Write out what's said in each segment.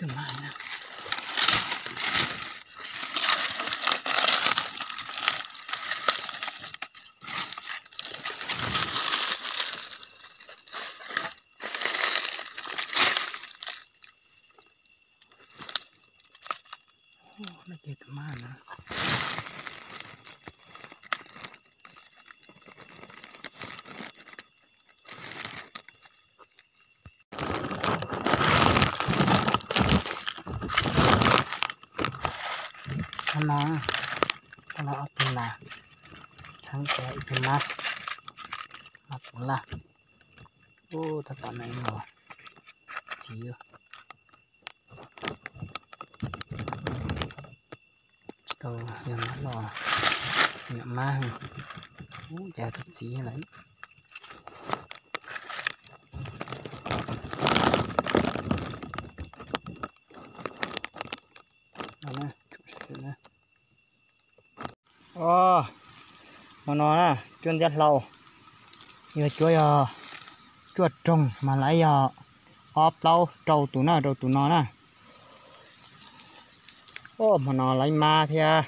Tus mab no. Qhov no, qhov no ob tug nas, txheeb ces ib tug mab, mab puv laj. Ub, tab tom no los txiv. Tsis tau yog mab los nyuam mab. Ub, cas tus txiv lawm. Os, hmo no na, cuab ntxhiab hlau, yog cuab yog cuaj roog mas lawv yog ob plaub rau tus na, rau tus no na. Os, hmo no lawv mab thiab,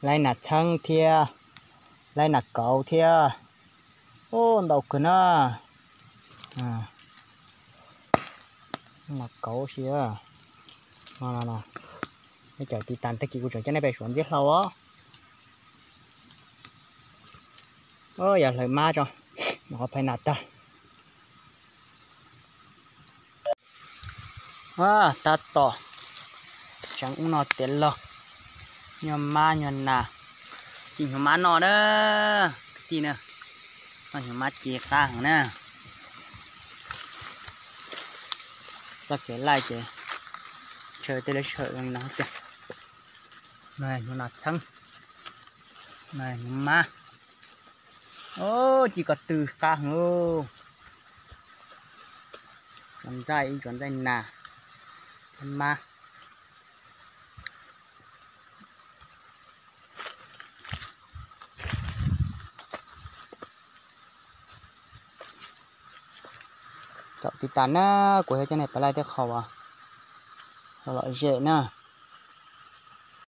lawv nas txheeb thiab, lawv nas kauv thiab. Os, ntau kawg na. Nas kauv si. Os, cov tiv tas, tag kis kuv tseem coj nej pem suav ntxhiab hlau os. Yog hlawv mab tso, qhov phais nas tag. Tab tom tseev ub no tiav los, nyuag mab nyuag nas, ci hnyuv mab no na, kwv tij na, hnyuv mab ci qab heev na. Txoj kev laij ces ntshaw tej lub sij hawm no tiag. No hnyuv nas txheeb, no hnyuv mab. Os, ci ko tw qab heev. Tsuav ntxaij, ib tsuav ntxaij nas, mab. Thaum tiv tas na, kuv yuav coj nej pais laij tej qho uas lom zem na.